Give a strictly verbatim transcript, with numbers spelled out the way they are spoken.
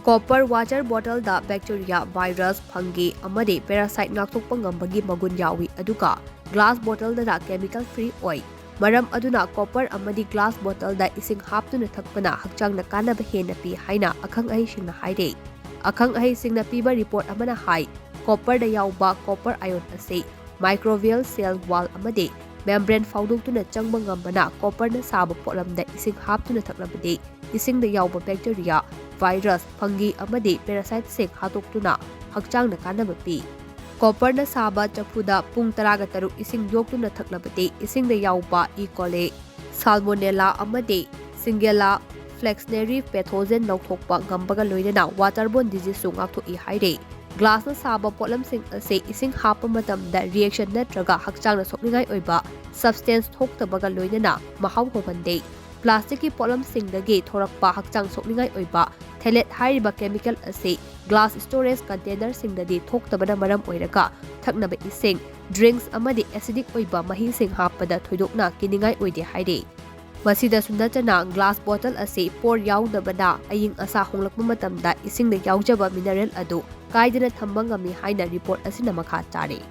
Copper water bottle ꯗ bacteria, virus, fungi ꯑꯃꯗꯤ parasite ꯉꯥꯛꯊꯣꯛꯄ ꯉꯝꯕꯒꯤ ꯃꯒꯨꯟ ꯌꯥꯎꯏ, ꯑꯗꯨꯒ glass bottle ꯗꯅ chemical free ꯑꯣꯏ꯫ ꯃꯔꯝ ꯑꯗꯨꯅ copper ꯑꯃꯗꯤ glass bottle ꯗ ꯏꯁꯤꯡ ꯍꯥꯞꯇꯨꯅ ꯊꯛꯄꯅ ꯍꯛꯆꯥꯡꯗ ꯀꯥꯟꯅꯕ ꯍꯦꯟꯅ ꯄꯤ ꯍꯥꯏꯅ ꯑꯈꯪ ꯑꯍꯩꯁꯤꯡꯅ ꯍꯥꯏꯔꯦ꯫ ꯑꯈꯪ ꯑꯍꯩꯁꯤꯡꯅ ꯄꯤꯕ report ꯑꯃꯅ ꯍꯥꯏ, copper ꯗ ꯌꯥꯎꯕ copper ion ꯑꯁꯤ microbial cell wall ꯑꯃꯗꯤ membrane ꯐꯥꯎꯗꯣꯛꯇꯨꯅ ꯆꯪꯕ ꯉꯝꯕꯅ copper ꯅ ꯁꯥꯕ ꯄꯣꯠꯂꯝꯗ ꯏꯁꯤꯡ ꯍꯥꯞꯇꯨꯅ ꯊꯛꯂꯕꯗꯤ ꯏꯁꯤꯡꯗ ꯌꯥꯎꯕ bacteria, virus, fungi ꯑꯃꯗꯤ parasite ꯁꯤꯡ ꯍꯥꯠꯇꯣꯛꯇꯨꯅ ꯍꯛꯆꯥꯡꯗ ꯀꯥꯟꯅꯕ ꯄꯤ꯫ Copper ꯅ ꯁꯥꯕ ꯆꯐꯨꯗ ꯄꯨꯡ ꯇꯔꯥꯒ ꯇꯔꯨꯛ ꯏꯁꯤꯡ ꯌꯣꯛꯇꯨꯅ ꯊꯛꯂꯕꯗꯤ ꯏꯁꯤꯡꯗ ꯌꯥꯎꯕ E. coli, Salmonella ꯑꯃꯗꯤ Shigella flexneri pathogen ꯂꯧꯊꯣꯛꯄ ꯉꯝꯕꯒ ꯂꯣꯏꯅꯅ waterborne disease ꯁꯨ ꯉꯥꯛꯊꯣꯛꯏ ꯍꯥꯏꯔꯤ꯫ Glass ꯅ ꯁꯥꯕ ꯄꯣꯠꯂꯝꯁꯤꯡ ꯑꯁꯤ ꯏꯁꯤꯡ ꯍꯥꯞꯄ ꯃꯇꯝꯗ reaction ꯅꯠꯇ꯭ꯔꯒ ꯍꯛꯆꯥꯡꯗ ꯁꯣꯛꯅꯤꯡꯉꯥꯏ ꯑꯣꯏꯕ substance ꯊꯣꯛꯇꯕꯒ ꯂꯣꯏꯅꯅ ꯃꯍꯥꯎ ꯍꯣꯡꯍꯟꯗꯦ꯫ Plastic ꯀꯤ ꯄꯣꯠꯂꯝꯁꯤꯡꯗꯒꯤ ꯊꯣꯔꯛꯄ ꯍꯛꯆꯥꯡ ꯁꯣꯛꯅꯤꯡꯉꯥꯏ ꯑꯣꯏꯕ phthalate ꯍꯥꯏꯔꯤꯕ chemical ꯑꯁꯤ glass storage container ꯁꯤꯡꯗꯗꯤ ꯊꯣꯛꯇꯕꯅ ꯃꯔꯝ ꯑꯣꯏꯔꯒ ꯊꯛꯅꯕ ꯏꯁꯤꯡ, drinks ꯑꯃꯗꯤ acidic ꯑꯣꯏꯕ ꯃꯍꯤꯁꯤꯡ ꯍꯥꯞꯄꯗ ꯊꯣꯏꯗꯣꯛꯅ ꯀꯤꯅꯤꯡꯉꯥꯏ ꯑꯣꯏꯗꯦ ꯍꯥꯏꯔꯤ꯫ ꯃꯁꯤꯗꯁꯨ ꯅꯠꯇꯅ glass bottle ꯑꯁꯤ pore ꯌꯥꯎꯗꯕꯅ ꯑꯏꯪ ꯑꯁꯥ ꯍꯣꯡꯂꯛꯄ ꯃꯇꯝꯗ ꯏꯁꯤꯡꯗ ꯌꯥꯎꯖꯕ mineral ꯑꯗꯨ ꯀꯥꯏꯗꯅ ꯊꯝꯕ ꯉꯝꯃꯤ ꯍꯥꯏꯅ report ꯑꯁꯤꯅ ꯃꯈꯥ ꯇꯥꯔꯤ꯫